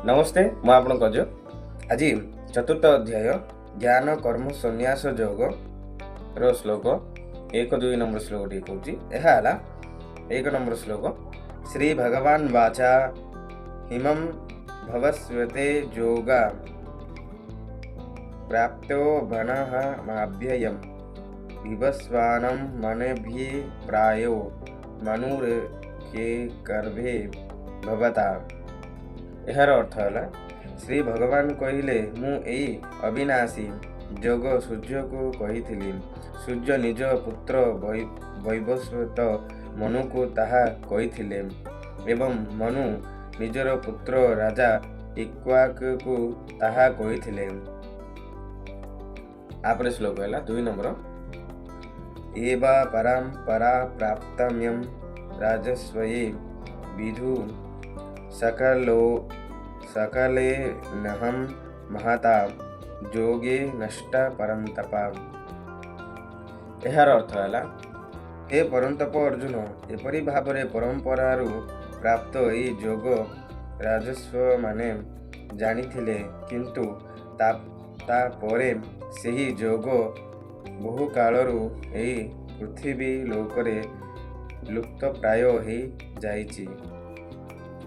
ନମସ୍ତେ, ମୁଁ ଆପଣଙ୍କ ଅଜୟ। ଆଜି ଚତୁର୍ଥ ଅଧ୍ୟାୟ ଜ୍ଞାନ କର୍ମ ସନ୍ନ୍ୟାସ ଯୋଗର ଶ୍ଲୋକ 1, 2 ନମ୍ବର ଶ୍ଲୋକ ଟିକେ କହୁଛି। ଏହା ହେଲା 1 ନମ୍ବର ଶ୍ଲୋକ। ଶ୍ରୀ ଭଗବାନ ବାଚା ହିମಂ ଭବସ୍ୱତେ ଯୋଗା ପ୍ରାପ୍ତୋ ଭନଃମାଭ୍ୟୟମ୍ ବିଭସ୍ୱାନಂ ମନଭିପ୍ରାୟୋ ମନୁରକେ ଗର୍ଭେ ଭବତା। ଏହାର ଅର୍ଥ ହେଲା, ଶ୍ରୀ ଭଗବାନ କହିଲେ, ମୁଁ ଏଇ ଅବିନାଶୀ ଯୋଗ ସୂର୍ଯ୍ୟକୁ କହିଥିଲି। ସୂର୍ଯ୍ୟ ନିଜ ପୁତ୍ର ବୈବସ୍ୱତ ମନୁକୁ ତାହା କହିଥିଲେ ଏବଂ ମନୁ ନିଜର ପୁତ୍ର ରାଜା ଇକ୍ଷ୍ୱାକୁକୁ ତାହା କହିଥିଲେ। ତାପରେ ଶ୍ଲୋକ ହେଲା 2 ନମ୍ବର। ଏବା ପରମ୍ପରା ପ୍ରାପ୍ତମ୍ୟಂ ରାଜସ୍ୱୟେ ବିଧୁ ସକଲୋ ସକଲେ ନହಂ ମହତା ଯୋଗେ ନଷ୍ଟ ପରନ୍ତପ। ଏହାର ଅର୍ଥ ହେଲା, ହେ ପରନ୍ତପ ଅର୍ଜୁନ, ଏପରି ଭାବରେ ପରମ୍ପରାରୁ ପ୍ରାପ୍ତ ଏହି ଯୋଗ ରାଜସ୍ୱମାନେ ଜାଣିଥିଲେ, କିନ୍ତୁ ତାପରେ ସେହି ଯୋଗ ବହୁକାଳରୁ ଏହି ପୃଥିବୀ ଲୋକରେ ଲୁପ୍ତପ୍ରାୟ ହୋଇଯାଇଛି।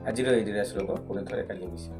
ଆଜିର ଏଇ ଦୁଇଟା ଶ୍ଲୋକ, ପୁଣି ଥରେ କାଲି ମିଶିବା।